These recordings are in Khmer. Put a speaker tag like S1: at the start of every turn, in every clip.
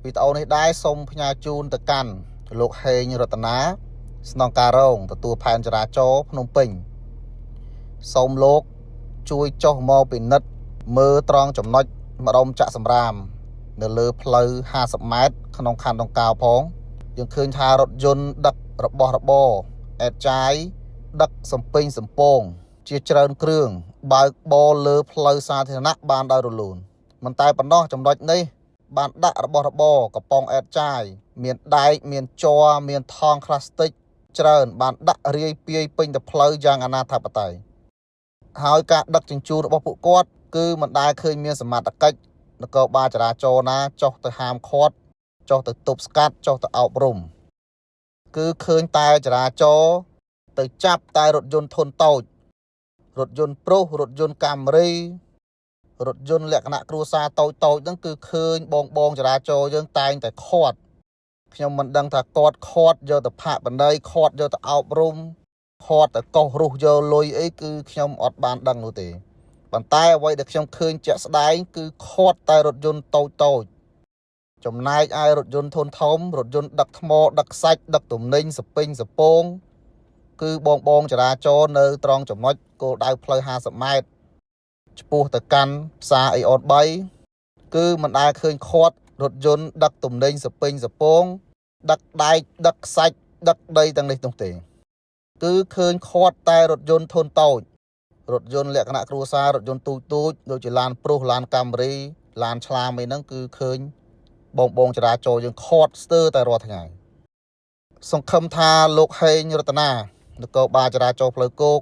S1: វីដេអូនេះដែរសូមផ្ញើជូនទៅកាន់លោកហេងរតនាស្នងការរងទទួលផែនចរាចរណ៍ភ្នំពេញសូមលោកជួយចុះមកពិនិត្យមើលត្រង់ចំណុចម្ដុំចាក់សម្រាម នៅលើផ្លូវ50ម៉ែត្រក្នុងខណ្ឌដង្កោផងយើងឃើញថារថយន្តដឹករបស់របរអេតចាយដឹកសំពេញសំពង ជាច្រើនគ្រឿងបើកបរលើផ្លូវសាធារណៈបានដោយរលូនមិនតែប៉ុណ្ណោះចំណុចនេះបានដាក់របស់របរកំប៉ុងអេតចាយមានដែកមានជ័រមានថង់ផ្លាស្ទិកច្រើនបានដាក់រាយពាយពេញទៅផ្លូវយ៉ាងអនាធបត័យហើយការដឹកជញ្ជូនរបស់ពួកគាត់គឺមិនដែលឃើញមានសមត្ថកិច្ចនគរបាលចរាចរណ៍ណាចុះទៅហាមឃាត់ចុះទៅទប់ស្កាត់ចុះទៅអប់រំគឺឃើញតែចរាចរណ៍ទៅចាប់តែរថយន្តធុនតូច រថយន្តប្រុសរថយន្តកាមរីរថយន្តលក្ខណៈគ្រួសារតូចតូចហ្នឹងគឺឃើញបងបងចរាចរណ៍យើងតែងតែខាត់ខ្ញុំមិនដឹងថាគាត់ខាត់យកទៅផាកបណ្ដីខាត់យកទៅអប់រំខាត់ទៅកោសរុះយកលុយអីគឺខ្ញុំអត់បានដឹងនោះទេប៉ុន្តែអ្វីដែលខ្ញុំឃើញជាក់ស្ដែងគឺខាត់តែរថយន្តតូចតូចចំណែកឯរថយន្តធុនធំរថយន្តដឹកថ្មដឹកខ្សាច់ដឹកទំនិញសពេញសពង គឺបងបងចរាចរណ៍នៅត្រង់ចំណុចគោលដៅផ្លូវ50ម៉ែត្រឆ្ពោះទៅកាន់ផ្សារអេអូន3គឺមិនដែលឃើញខាត់រថយន្តដឹកទំនិញសពេញសពងដឹកដែកដឹកខ្សាច់ដឹកដីទាំងនេះនោះទេ គឺឃើញខាត់តែរថយន្តធុនតូចរថយន្តលក្ខណៈគ្រួសាររថយន្តទូចទូចដូចជាឡានប្រុសឡានកាមរីឡានឆ្លាមអីហ្នឹងគឺឃើញបងបងចរាចរណ៍យើងខាត់ស្ទើរតែរាល់ថ្ងៃសង្ឃឹមថាលោកហេងរតនានគរបាលចរាចរណ៍ផ្លូវគោក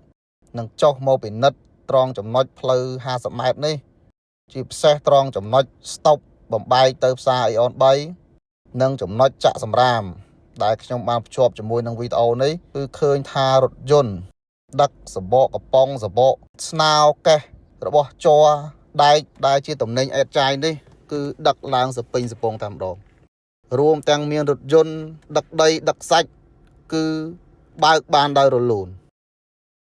S1: នឹងចុះមកពិនិត្យត្រង់ចំណុចផ្លូវ50ម៉ែត្រនេះជាពិសេសត្រង់ចំណុចស្តុបបំបែកទៅផ្សារអេអូន3និងចំណុចចាក់សម្រាមដែលខ្ញុំបានភ្ជាប់ជាមួយនឹងវីដេអូនេះគឺឃើញថារថយន្តដឹកសបកកំប៉ុងសបកស្នោកេះរបស់ជ័រដែកដែលជាតំណែងអេតចាយនេះគឺដឹកឡើងសពេញសពងតែម្ដងរួមទាំងមានរថយន្តដឹកដីដឹកសាច់គឺបើកបានដោយរលូន